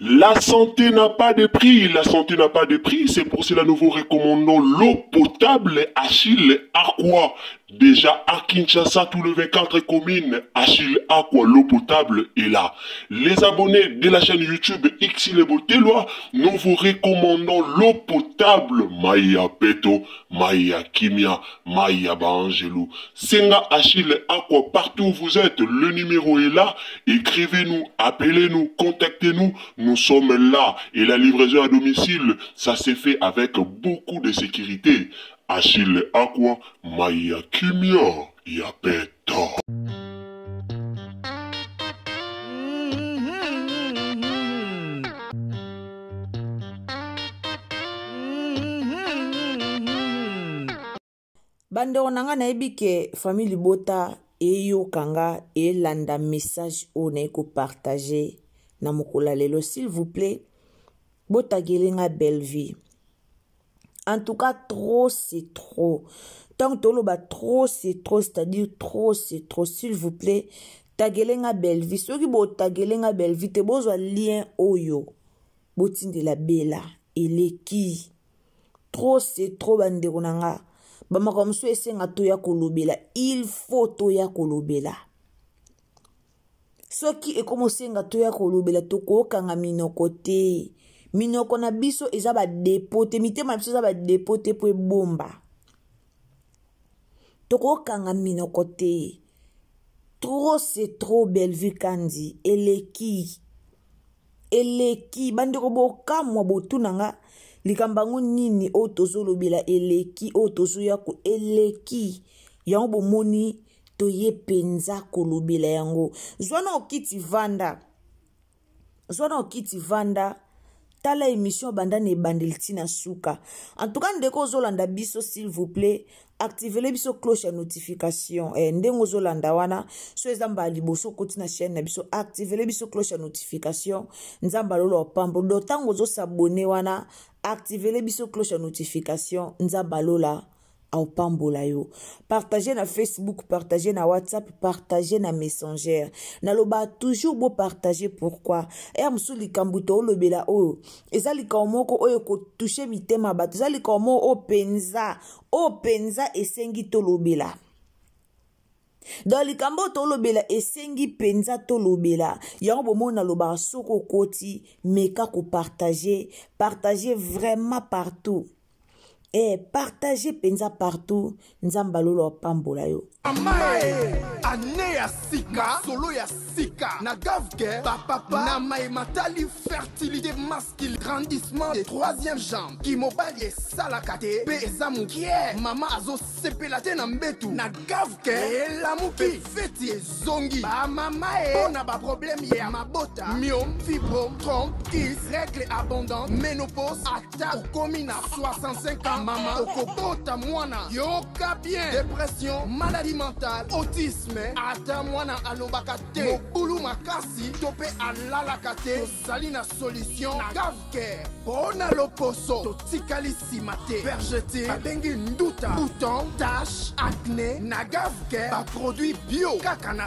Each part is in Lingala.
La santé n'a pas de prix, la santé n'a pas de prix, c'est pour cela nous vous recommandons l'eau potable Achille Aqua. Déjà à Kinshasa, tous les 24 communes, Achille Aqua, l'eau potable est là. Les abonnés de la chaîne YouTube Xile Boteloi, nous vous recommandons l'eau potable Maya Peto, Maya Kimia, Maya Baangelou. Senga Achille Aqua, partout où vous êtes, le numéro est là. Écrivez-nous, appelez-nous, contactez-nous. Nous sommes là. Et la livraison à domicile, ça s'est fait avec beaucoup de sécurité. Achille Aqua, Maya Kimia, Yapeto. Bandeko na nga nayebi ke famille libota eyoka nga elanda message oyo naye kopartage na mokolo ya lelo. S'il vous plaît, botageli nga belle vie. En tout cas, trop c'est trop. Tant que toloba trop c'est trop, c'est-à-dire trop c'est trop. S'il vous plaît, tagele nga belle vie. Soki botagele nga belle vie te, bozwa lien oyo botindela Bella eleki. Trop c'est trop bandeko na nga. Bamakambo mosusu esenga toya kolobela, il faut toya kolobela. Soki ekomi osenga toya kolobela, tokokanga minoko te. Minoko na biso eza ba dépôt te, mitema na biso eza ba dépôt te po ebomba. Tokokanga minoko te. Trop c'est trop, Bellevue Kandi eleki. Eleki bandeko bokamwa botuna nga likambo yango nini oyo tozolobela eleki, oyo tozoya ko eleki. Yango bomoni toye penza kolobela yango. Zwana okiti vanda. Zwana okiti vanda. Tala émission banda na ebandeli ti na suka. En tout cas ndeko ozolanda biso, s'il vous plaît, activez biso cloche ya notification. Ndenge ozolanda wana, so eza mbala liboso okoti na chaîne na biso, activez biso cloche ya notification. Nzambe alola opambo. Do tango ozo s'abonner wana, activez biso cloche ya notification. Nzambe alola aopambola yo. Partagez na Facebook, partagez na WhatsApp, partagez na Messenger. Naloba toujours bo partager pourquoi? Er musu likambo to lobela oyo. Eza likambo moko oyo ko toucher mitema bato. Eza likambo moko oyo penza, oyo penza esengi to lobela. Dans likambo to lobela esengi penza to lobela. Yango bomona loba soko koti meka ko partager, partager vraiment partout. Eh, partagez penza partout, Nzamba lolo pambola yo. Amae, année ya sika, solo ya sika, na gavke, ba papa, na mai matali fertilité masculine, grandissement des troisième jambe, ki mobali esalaka te, pe eza mokie, mama azo sepela te na mbetu, na gavke, elamuki, feti ezongi, ba mama e, pona ba problème ya mabota, myome, fibrome, trompe, kyste, règle abondante, ménopause, ata okomi na 65 ans, mama okobota mwana, yoka bien, dépression, maladie mentale, autisme, ata mwana alobaka te, mobulu makasi, to pe alalaka te, tozali na solution na Gavcare. Pona loposo, totikali nsima te, vergeture, babengi nduta, bouton, tache, acné, na Gavcare, ba produit bio, kaka na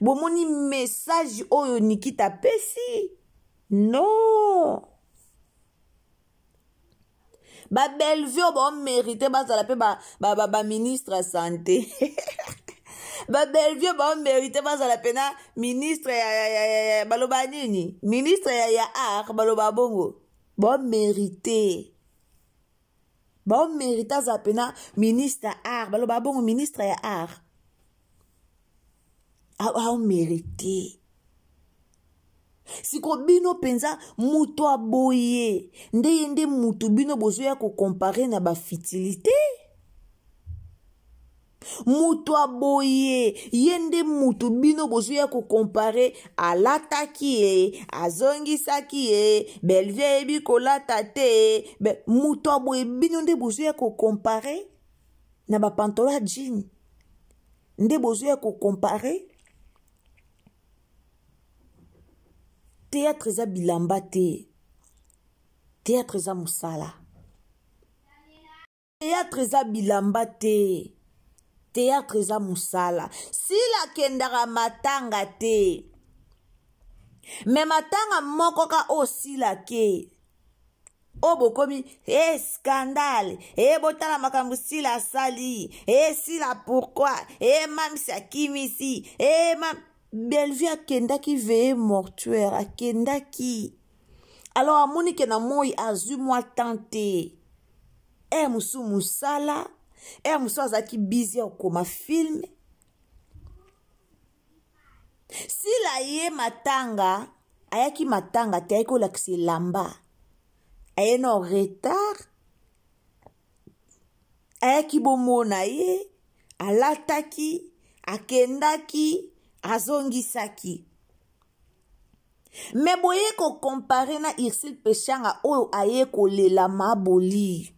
Bomoni message oyo Nikita apesi? Non. Ba Bellevue oyo bao mérite bazala pe ba ba ba, ba ministre ya santé. Ba Bellevue bao mérite bazala pe na ministre ya, ya, ya, ya, ya baloba nini? Ministre ya, ya art baloba bongo. Bao mérite. Bao mérite azala pe na ministre ya art baloba bongo ministre ya art. Ao mérite. Siko bino mpenza moto aboye nde ye nde moto bino bozoya kokompare na bafitilite. Moto aboye ye nde moto bino bozoya kokompare, alataki ye, azongisaki ye, Bellevue ayebi kolata te. Moto aboye bino nde bozoya kokompare na bapantalon ya jean, nde bozoya kokompare. Théâtre eza bilamba te, théâtre eza mosala. Théâtre eza bilamba te, théâtre eza mosala. Sila akendaka matanga te, me matanga moko ka oyo Sila ke oyo bokomi e scandale, e botala makambo Sila asali, e Sila pourquoi, e mamisi akimisi, e mam Bellevue akendaki veillée mortuaire, akendaki. Alors amoni ke na moi azwi mwa temps te. Heure mosusu mosala, heure mosusu azalaki busy ya kokoma film. Sila ye matanga, ayaki matanga te, ayaki kolakisa elamba. Aye na retard, ayaki bomona ye, alataki, akendaki, azongisaki. Me boye kokompare na Ursule Peshanga oyo aye kolela maboli.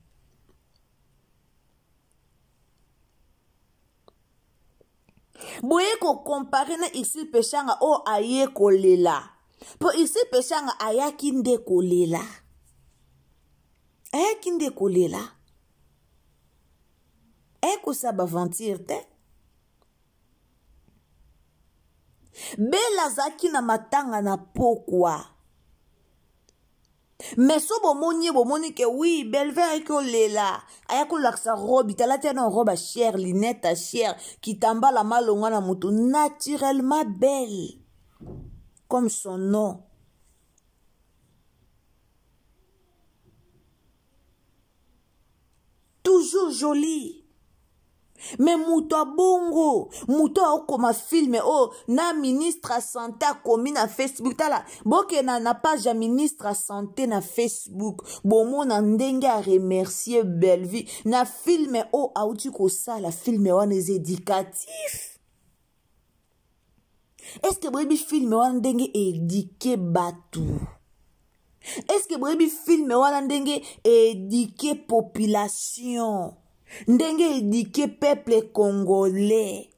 Boye kokompare na Ursule Peshanga oyo aye kolela. Po Ursule Peshanga ayaki nde kolela. Ayaki nde kolela. Ayaki kosala baventure te. Bella azalaki na matanga na pokwa. Mais so bomoni ye, bomoni ke oui, Bellevue ayaki kolela, ayaki kolakisa robe, talati na robe ya chère, lunette ya chère, kitambala malonga na motu, naturellement belle comme son nom. Toujours jolie. Mais moto abongo, moto akoma film oh na ministre ya santé akomi na Facebook. Tala, boke na page ya ministre ya santé na Facebook, bomona ndenge a remercier Bellevue na film oh auti kosala film wana eza éducatif. Est-ce que boyebi film wana ndenge éduquer bato? Est-ce que boyebi film wana ndenge éduquer population? Ndenge éduquer peuple congolais?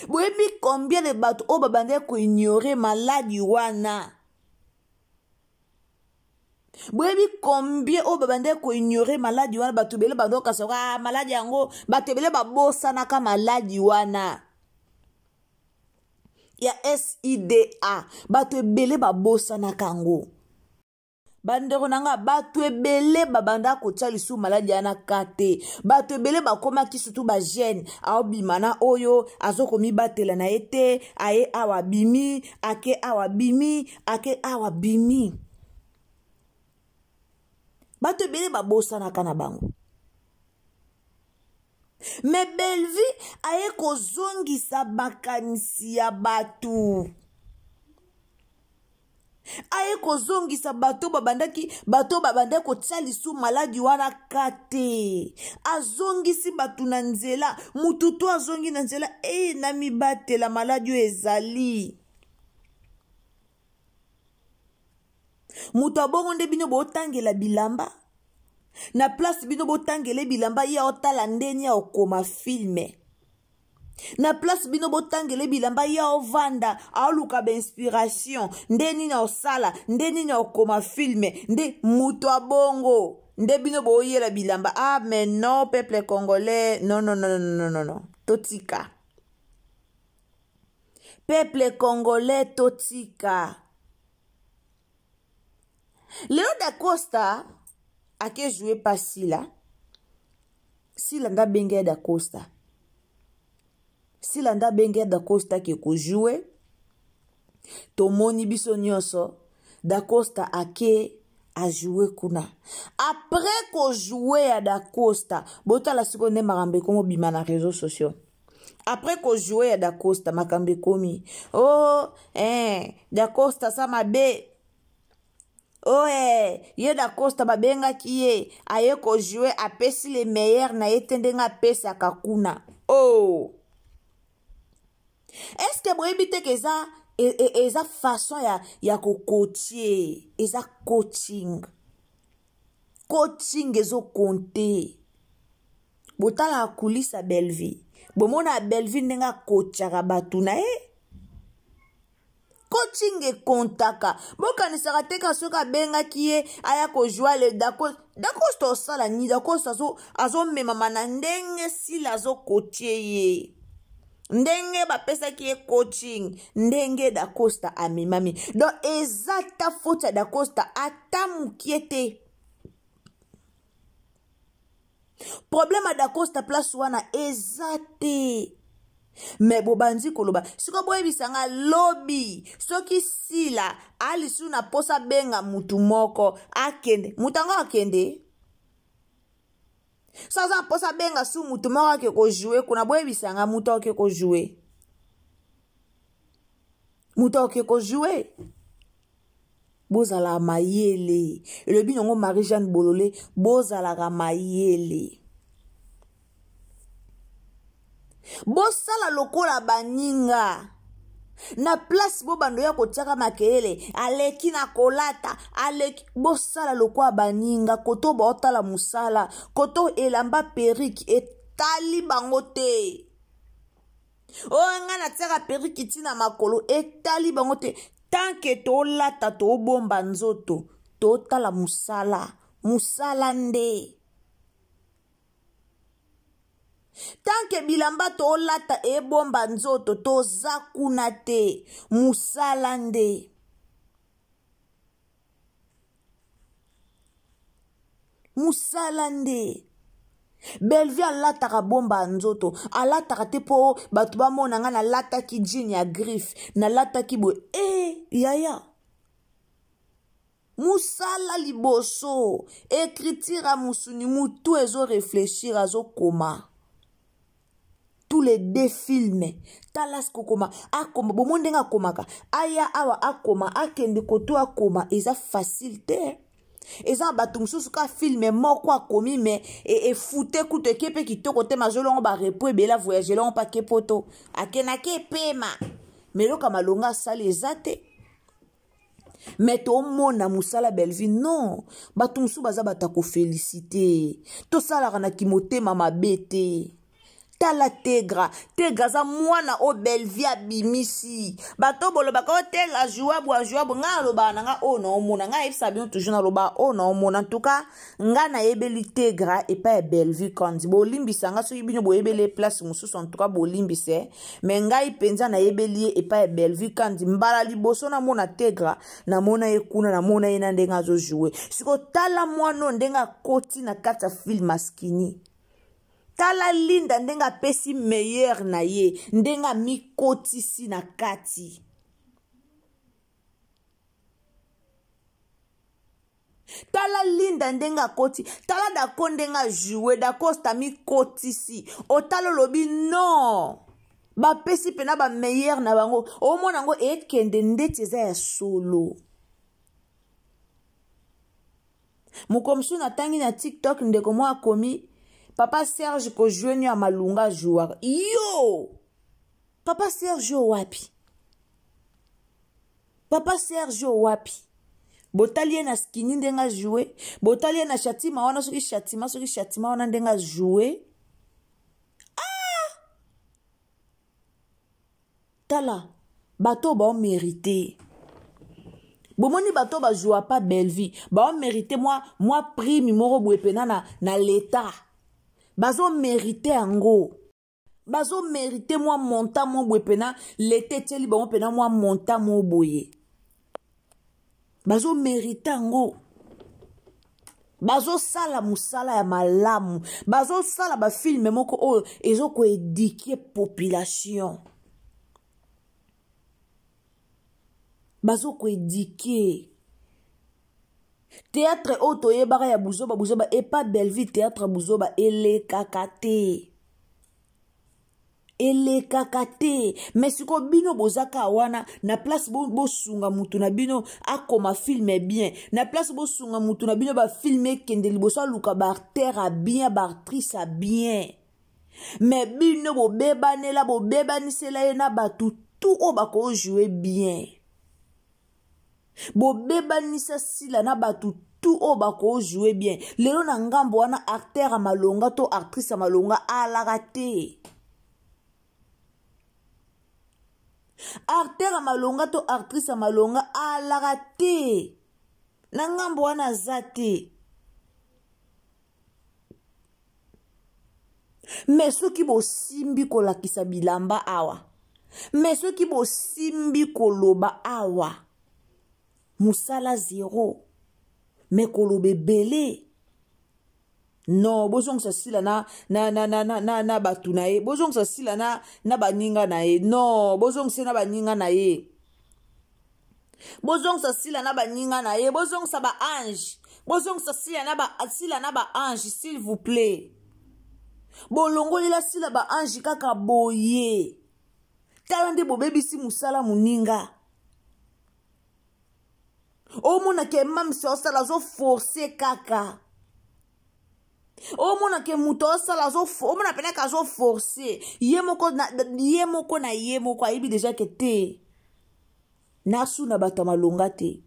Boyebi combien de bato oyo babandaki koignorer maladie wana? Boyebi combien oyo babandaki koignorer maladie wana? Bato ebele bandaki kokasa, ah, maladie yango, bato ebele babosanaka maladie wana ya SIDA. Bato ebele babosanaka yango. Bandeko na nga, bato ebele babanda kotia lisusu maladie wana ka te. Bato ebele bakomaki surtout ba jeune, aobima na oyo azokomibatela na ye te, aye awa bimi, ake awa bimi, ake awa bimi. Bato ebele babosanaka na bango. Mais Bellevue aye kozongisa makanisi ya bato. Aye kozongisa bato babandaki, bato babandaki kotia lisu maladi wana ka te. Azongisi bato na nzela, mutu to azongi na nzela, eh, na mibatela maladi oyo ezali. Moto abongo nde bino botangela bilamba. Na place bino botangele bilamba, ye otala ndeni ya okoma filme. Na place bino botangele bilamba, ye ovanda aluka ba inspiration, nde nini osala, nde nini okoma filme, nde moto abongo. Nde bino boyela bilamba. Ah mais non peuple congolais, non non non non non non. Totika. Peuple congolais totika. Lelo da Costa ake jouer pa Sila. Sila nda benge da Costa. Sila nda benge da Costa ke ko jouer. Tomoni biso nyonso da Costa ake a jouer kuna. Après ko jouer ya da Costa, botala siko nde makambo ekomo bima na réseaux sociaux. Après ko jouer ya da Costa makambo ekomi. Oh, eh, da Costa sa mabe. Oh, eh, ye da Costa babengaki ye, aye ko jouer apesi le meilleur na ye te ndenge apesaka kuna. Oh. Est-ce que boyebi te ke eza, e, e, eza façon ya, ya kokotie, eza coaching. Coaching ezo compter. Botala coulisse ya Bellevue. Bomona Bellevue ndenge akotiaka bato na ye. Coaching ekontaka. Bokanisaka te ka soki abengaki ye aya kojua le Dacosta. Dacosta osala nini? Dacosta azomemama na ndenge Sila azokotie ye. Ndenge bapesaki ye coaching, ndenge Dacosta amemami. Donc eza ta faute ya Dacosta ata mokie te. Problème ya Dacosta place wana eza te. Me bobandi koloba siko boyebisa nga lobi soki Sila alisu na posa benga mutu moko akende mutu yango akende so aza na posa benga su mutu moko ake kojoue kuna boyebisa nga mutu ake kojoue mutu ake kojoue bozalaka mayele elobi nango Marie Jeanne Bolole bozalaka mayele bosala lokola baninga na place bobando ya kotiaka makelele aleki na kolata aleki bosala lokola baninga koto baotala mosala koto elamba perike etali bango te oyo ngai natiaka perike ti na makolo etali bango te tanke tolata tobomba nzoto totala mosala mosala nde tanke bilamba tolata ebomba nzoto toza kuna te mosala nde mosala nde Bellevue alataka bomba ya nzoto alataka te mpo bato bamona ngai nalataki jean ya griffe nalataki boye e yaya mosala liboso écriture ya mosuni mutu ezo réfléchir azokoma tous les deux films tala kokoma akoma bomoni ndenge akomaka aya awa akoma akende koto akoma eza facile te eza na bato mosusu ka filme moko akomi me efute kutu eke mpe kitoko te mazolongo barepo ebele avoyage longo mpe ake poto akendaki epema me eloko ya malonga asali eza te me tomona mosala Bellevue non bato mosusu baza bato ya kofelisite tosalaka na kimotema mabe te tala Tegra Tegra aza mwana oyo Bellevue abimisi bato bolobaka oyo Tegra jouable ajouable ngai alobaka na ngai oyo naomona ngai ayebisa bino toujours nalobaka oyo naomona en tout cas ngai nayebeli Tegra epai ya Bellevue Kandi bolimbisa ngai soki bino boyebeli ye place mosusu en tout cas bolimbise me ngai mpenza nayebeli ye epai ya Bellevue Kandi mbala liboso namona Tegra namona ye kuna namona ye na ndenge azojoue siko tala mwana oyo ndenge akoti na kati ya film askini tala Linda ndenge apesi meilleur na ye ndenge amikotisi na kati tala Linda ndenge akoti tala Dako ndenge ajoue Dacosta amikotisi otala olobi non bapesi mpena bameilleur na bango omona yango ekende ndeti eza ya solo mokolo mosusu natangi na tiktok ndeko moko akomi papa Serge kojoue nio ya malunga ajouaka yo papa Serge oyo wapi papa Serge oyo wapi botali ye na skini ndenge ajoue botali ye na chatima wana soki chatima soki chatima wana ndenge ajoue ah! Tala bato oyo baomerite. Bomoni bato bajoua pa Bellevue baomérite mwa, mwa prime moko boye mpena na, na leta bazomerite yango, bazomerite mwa montant moko boye mpena leta etieli bango mpena mwa montant moko boye, bazomerite yango. Bazosala mosala ya malamu, bazosala bafilme moko oyo ezokoedike population, bazokoedike théâtre oyo toyebaka ya buzoba buzoba. Epa Bellevue théâtre buzoba elekaka te, elekaka te. Me sikoyo bino bozaka wana na place bosunga mutu na bino akoma filme bien, na place bosunga mutu na bino bafilme ekende liboso, aluka baacteur ya bien, baactrice ya bien. Me bino bobebanela, bobebanisela ye na bato tu oyo bakojoue bien, bobebanisa Sila na bato tu oyo bakojoue bien. Lelo na ngambo wana acteur ya malonga to actrice ya malonga alaka te, acteur ya malonga to actrice ya malonga alaka te na ngambo wana, aza te. Me soki bosimbi kolakisa bilamba awa, me soki bosimbi koloba awa, mosala zero, me koloba ebele. Non, bozongisa Sila na, na, na, na, na, na, na bato na ye, bozongisa Sila na, na baninga na ye. Non, bozongisa na baninga na ye, bozongisa Sila na baninga na ye, bozongisa baange, bozongisa Sila na ba, Sila na baange, s'il vous plaît. Bolongolela Sila baange kaka boye, tala nde bobebisi mosala moninga. Omona ke mamsi osala azoforce kaka, omona ke moto osala, omona penaka azoforce ye moko na ye moko na ye moko ayebi deja ke te nasuna bato ya malonga te.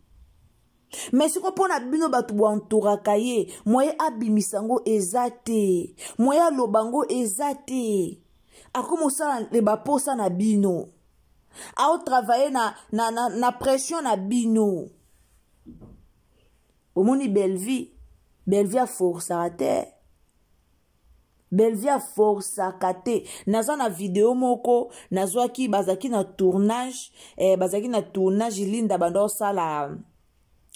Me siko mpo na bino bato boentouraka ye, moye abimisa yango eza te, moye aloba yango eza te, akomi osala baposa na bino, aotravaille na, na, na, na pression na bino. Omoni Bellevue, Bellevue aforsaka te, Bellevue aforsaka te. Naza na video moko nazwaki, bazalaki na tournage, bazalaki na tournage, Linda banda osala,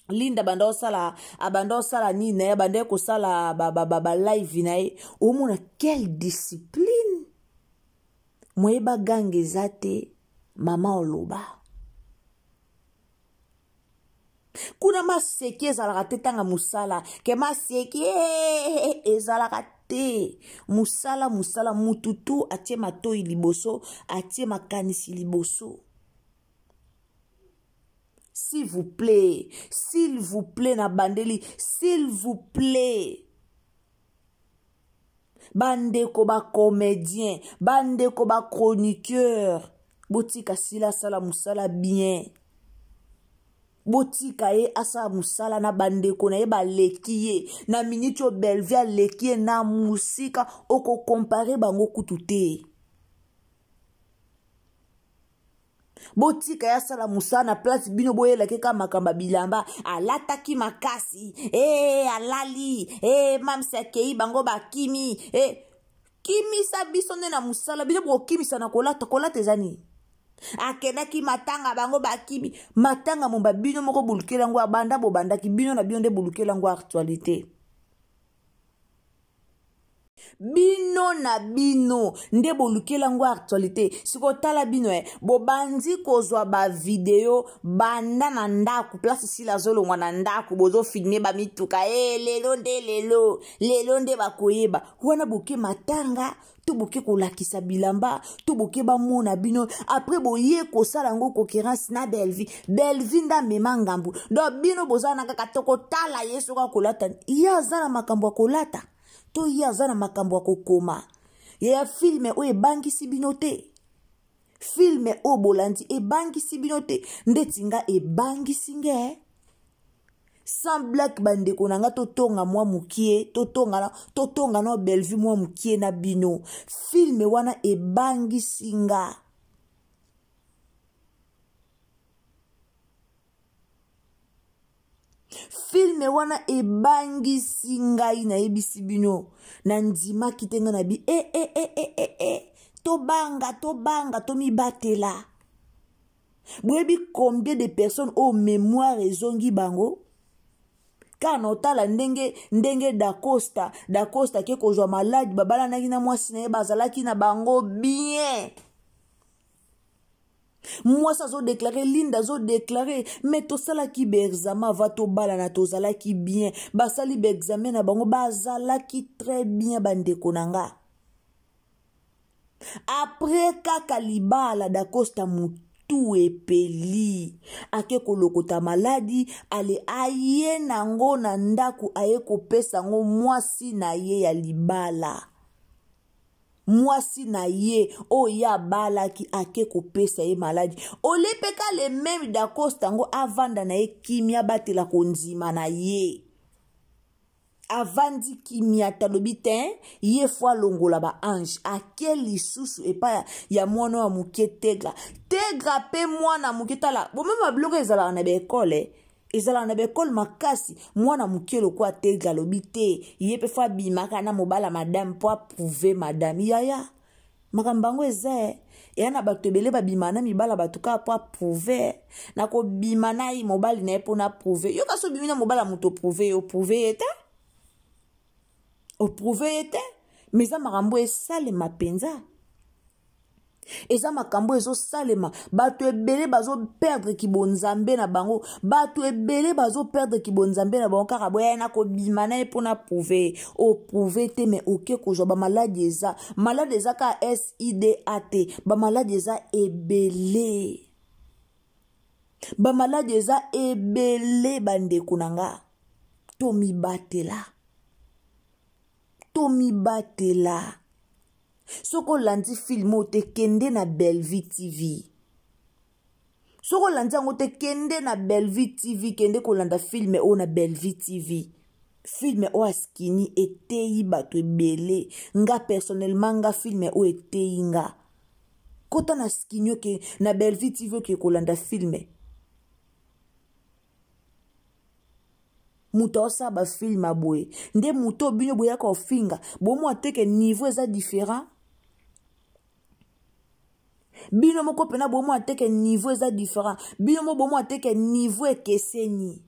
Linda banda osala, abanda osala nini na ye, abanda kosala ba, ba, ba, ba live na ye. Omona quelle discipline, moyeba gang eza te. Mama oloba kuna maseki ezalaka te, ntanga mosala ke maseki ezalaka te. Mosala mosala, mutu tu atie matoi liboso, atie makanisi liboso. S'il vous plaît, s'il vous plaît, na bandeli, s'il vous plaît, bandeko bacomédien, bandeko bachroniqueur, botika Sila asala mosala bien, botika ye asala mosala na bandeko na ye baleki ye na miniti oyo. Bellevue aleki ye na mosika, okokompare bango kutu te. Botika ye asala mosala na place bino boyelaki kaka makambo ya bilamba alataki makasi, e alali, e mamsi akei, bango bakimi, e kimisa biso nde na mosala. Bino bokokimisa na kolata, kolata eza nini? Akendaki matanga, bango bakimi matanga momba, bino moko bolukela yango, abanda bobandaki bino na bino nde bolukela yango actualité. Bino na bino nde bolukela yango actualité. Sikoyo tala bino, bobandi kozwa bavideo banda na ndako, place Sila azolongwa na ndako, bozofilme bamituka, e lelo nde lelo, lelo nde bakoyeba wana. Boke matanga to boke kolakisa bilamba to boke bamona bino, apres boye kosala yango concurrence na Bellevue. Bellevue nde amema ngambu, donc bino boza na kaka tokotala ye soki akolata, ye aza na makambo ya kolata to ye aza na makambo ya kokoma. Ya filme oyo ebangisi bino te, filme oyo bolandi ebangisi bino te, ndeti nga ebangisi nge sans blague. Bandeko na nga, totonga mwa mokie, totonga, totonga na Bellevue mwa mokie na bino. Filme wana ebangisi nga. Filme wana ebangisi ngai, nayebisi bino, nandimaki te. Ngai nabi e e e e e e tobanga, tobanga, tomibatela. Boyebi combien de personnes oyo mémoire ezongi bango kaka na otala ndenge ndenge Dacosta Dacosta ake kozwa maladi, babalanaki na mwasi na ye, bazalaki na bango bien. Mwasi azodeklare, Linda azodeklare, me tosalaki baexamen ava tobalana, tozalaki bien. Basali baexamen na bango, bazalaki très bien. Bandeko na nga, apres kaka libala, Dacosta motu epeli, ake kolokota maladi, ale aye nango na ndako, aye kopesa yango mwasi na ye ya libala. Mwasi na ye oyo ye abalaki ake kopesa ye maladi. Olie mpe ka le meme Dacosta yango avanda na ye kimia, abatela kondima na ye, avandi kimia, talobi te ye fo alongola baange. Ake lisusu epai ya mwana ya moke Tegra. Tegra mpe mwana moke, tala bomema biloko ezalaka na baekole, ezalaka na baekole makasi. Mwana moke lokola Tegra alobi te ye mpe fo abimaka na mobala madame mpo aprouve madame. Yaya, makambo yango eza eya na bato ebele babima na mibala bato kaka mpo aprouve. Nakobima na ye mobali na ye mpo na prouve yo. Kasi obimi na mobali ya moto, oprouve ye, oprouve ye te, oprouve ye te. Ma eza makambo esalema mpenza, eza makambo ezosalema. Bato ebele bazoperdre kibonzambe na bango, bato ebele bazoperdre kibonzambe na bango kaka boya na kobima na ye mpo na prouve. Oprouve te, me oke kozwa bamaladi. Eza maladi, eza kaka sida te, bamaladi eza ebele, bamaladi eza ebele. Bandeko na nga, tomibatela, tomibatela. Soki olandi filme oyo te, kende na Bellevue TV. Soki olandi yango te, kende na Bellevue TV, kende kolanda filme oyo na Bellevue TV. Filme oyo Askini eteyi bato ebele. Nga personnellement, nga filme oyo eteyi nga. Kota na Skini, oke na Bellevue TV, oke kolanda filme. Moto aosala bafilme ya boye nde moto oyo bino boyaka ofinga. Bomwa teke niveau eza différent. Bino moko mpena bomwa teke niveau eza différent. Bino moko bomwa teke niveau ekeseni.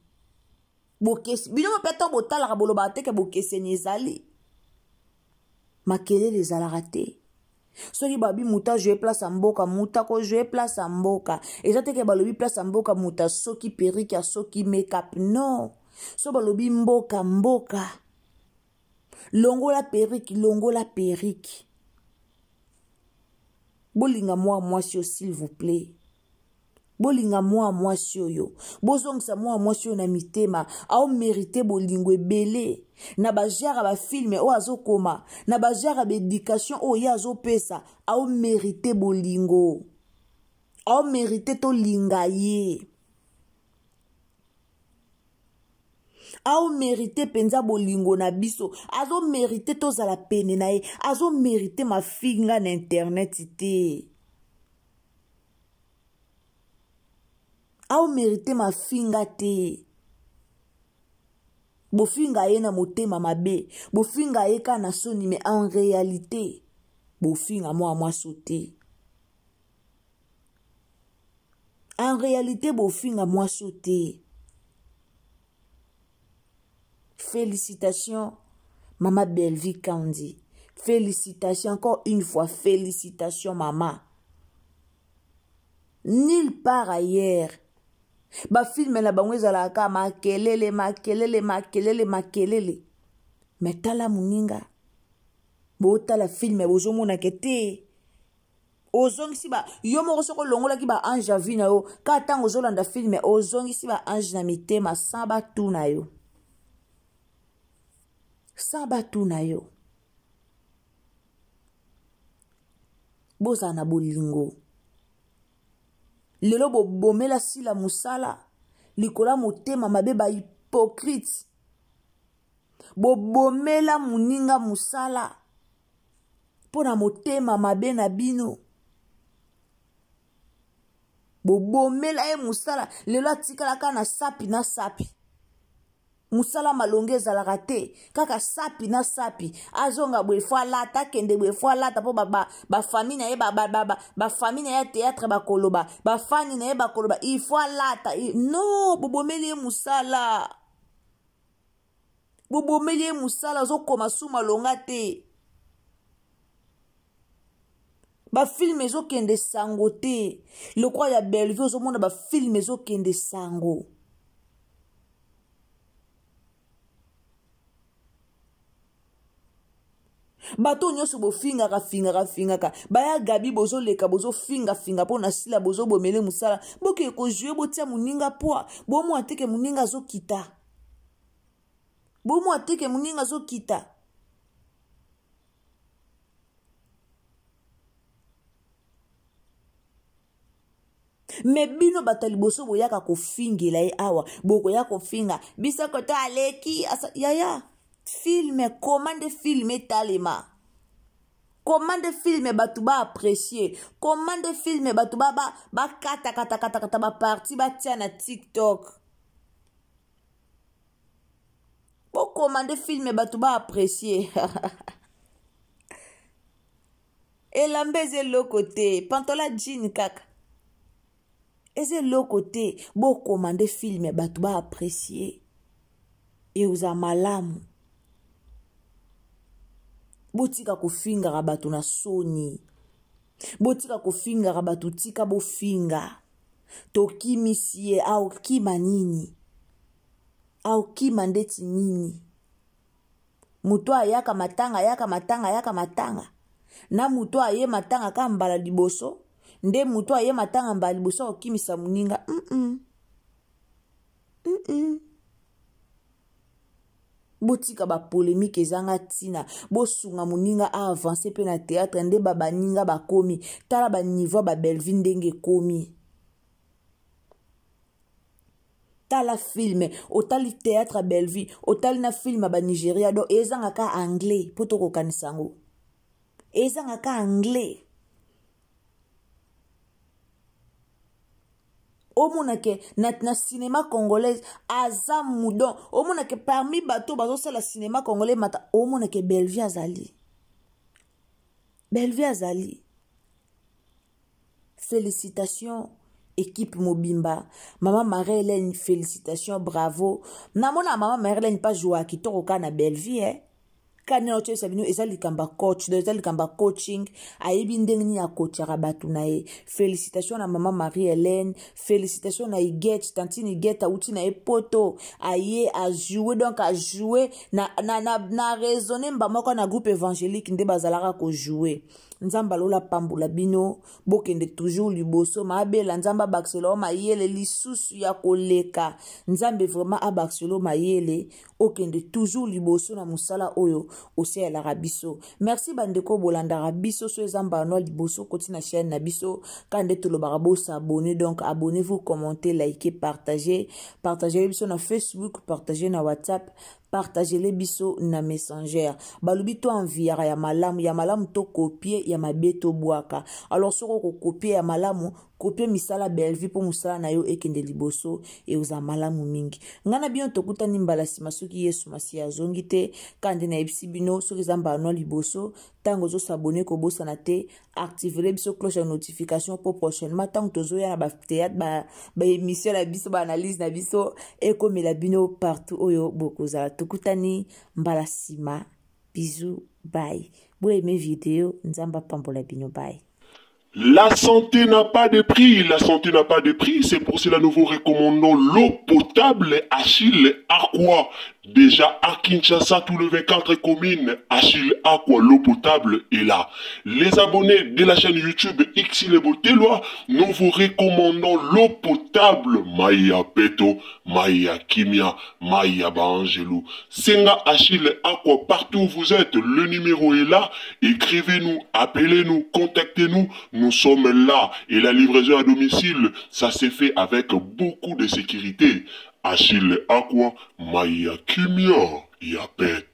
Bokesi bino mpe ata botalaka, bolobaka teke bokeseni ezali. Makelele ezalaka te. Soki babi moto ajoue place ya mboka, moto akojoue place ya mboka. Eza teke balobi place ya mboka, moto asoki perike, asoki makeup, non. So balobi mboka, mboka, longola perike, longola perike. Bolinga mwa mwasi oyo, s'il vous plaît. Bolinga mwa mwasi oyo, bozongisa mwa mwasi oyo na mitema. Aomerite bolingo ebele na bajare ya bafilme oyo azokoma, na bajare ya baéducation oyo ye azopesa. Aomerite bolingo, aomerite tolinga ye, aomerite mpenza bolingo na biso. Azomerite tozala pene na ye, azomerite mafinga na internet te. Aomerite mafinga te. Bofinga ye na motema mabe, bofinga ye kaka na soni, mais en réalité bofinga mwa mwaso te. En réalité bofinga mwaso te. Félicitations mama Bellevue Kandi, félicitations encore une fois, félicitations mama. Nulle part ailleurs bafilme na bango ezalaka makelele, makelele, makelele, makelele. Me tala moninga, botala filme, bozomonake te. Ozongisi ba yo moko, soki olongolaki ba ange ya vie na yo, kaka ntango ozolanda filme, ozongisi ba ange na mitema sans batuna yo, sans batuna yo. Bozala na bolingo. Lelo bobomela Sila mosala likolo ya motema mabe, bahypocrite. Bobomela moninga mosala mpo na motema mabe na bino. Bobomela ye mosala, lelo atikalaka na sapi na sapi. Mosala malonga ezalaka te, kaka sapi na sapi, azonga boye fo alata, akende boye fo alata, mpo bafamille na ye, bafamille na ye ya théâtre bakoloba, bafani na ye bakoloba, il faut alata. Non, bobomeli ye mosala, bobomeli ye mosala, azokoma su malonga te. Bafilme ezokende sango te, lokwa ya Bellevue ozomona bafilme ezokende sango. Bato nyonso bofingaka fingaka fingaka baya Gabi, bozoleka bozofingafinga mpo na Sila, bozobomele mosala. Bokee kozue, botia moninga poi bomwa teke moninga azokita, bomwa teke moninga azokita. Me bino bato ya liboso boyaka kofingela ye awa, bokoya kofinga biso koto aleki asa, yaya filme koma nde filme etalema, koma nde filme bato baapprécie, koma nde filme bato bakatakatakata baparti batia na TikTok. Bokoma nde filme bato baapprécie. Elamba eza eloko te, pantola jean kaka eza eloko te. Bokoma nde filme bato baapprécie, ekozala malamu. Botika kofingaka bato na soni, botika kofingaka bato, tika bofinga. Tokimisi ye, aokima nini? Aokima ndeti nini? Moto ayaka matanga, ayaka matanga, ayaka matanga na moto aye matanga kaka mbala liboso nde moto aye matanga mbala liboso akokimisa moninga. Botika bapolemike ezanga ntina, bosunga moninga aavance mpe na théâtre nde babaninga bakomi. Tala baniveau ya babelvi ndenge ekomi. Tala filme, otali théâtre ya Bellevue, otali na filme ya banigeria, donc ezanga ka anglais mpo tokokanisa yango, ezanga ka anglais. Omonake na cinéma congolaise aza mudon, omonake parmi bato bazosala cinéma congolais mata, omonake Bellevue azali, Bellevue azali. Félicitations équipe mobimba, mama Marie-Hélène, félicitations, bravo. Namona mama Marie-Hélène pas jouer kitoko ka na Bellevue, eh. Kani na otoyebisa bino eza likambo ya coach, donc eza likambo ya coaching, ayebi ndenge nini akotiaka bato na ye. Félicitation na mama Marie-Hélène, félicitation na Iget, tantine Iget awuti na ye poto, aye ajoue, donc ajoue na raisonne mba moko na groupe évangélique nde bazalaka kojoue. Nzambe alola pambola bino, bokende toujours liboso. Maabela Nzambe abakisela yo mayele lisusu ya koleka. Nzambe vraiment abakisela yo mayele, okende toujours liboso na mosala oyo osalelaka biso. Merci bandeko bolandaka biso, so eza mbano ya liboso koti na chaîne na biso, ka nde tolobaka bosabonne, donc abonnez-vous, commentez, likez, partagez, partagez biso na Facebook, partagez na WhatsApp, partagele biso na Messenger. Balobi to enviaka ya malamu, ya malamu to kopie, ya mabe to bwaka. Alors soki okokopie ya malamu, kopie misala Bellevue mpo mosala na yo ekende liboso, ekozala malamu mingi. Ngai na bino tokutani mbala nsima soki Yesu Masiya azongi te. Kaka nde nayebisi bino, soki eza mbala nwa liboso ntango ozosabone, kobosana te activele biso cloche ya notification mpo prochainement ntango tozoya na batheatre, baémission na biso, baanalyse na biso ekomela bino partout oyo bokozala. Tokutani mbala nsima, bisous, bye. Boaime video, Nzambe apambola bino, bye. La santé n'a pas de prix, la santé n'a pas de prix, c'est pour cela nous vous recommandons l'eau potable Achille Aqua. Déjà à Kinshasa, tout le 24 communes, Achille Aqua, l'eau potable est là. Les abonnés de la chaîne YouTube Xileboteloi, nous vous recommandons l'eau potable Maya Peto, Maya Kimia, Maya Baangelou. Senga Achille Aqua, partout où vous êtes, le numéro est là. Écrivez-nous, appelez-nous, contactez-nous, nous sommes là. Et la livraison à domicile, ça s'est fait avec beaucoup de sécurité. Achille Aqua, Maya Kimia, Yapet.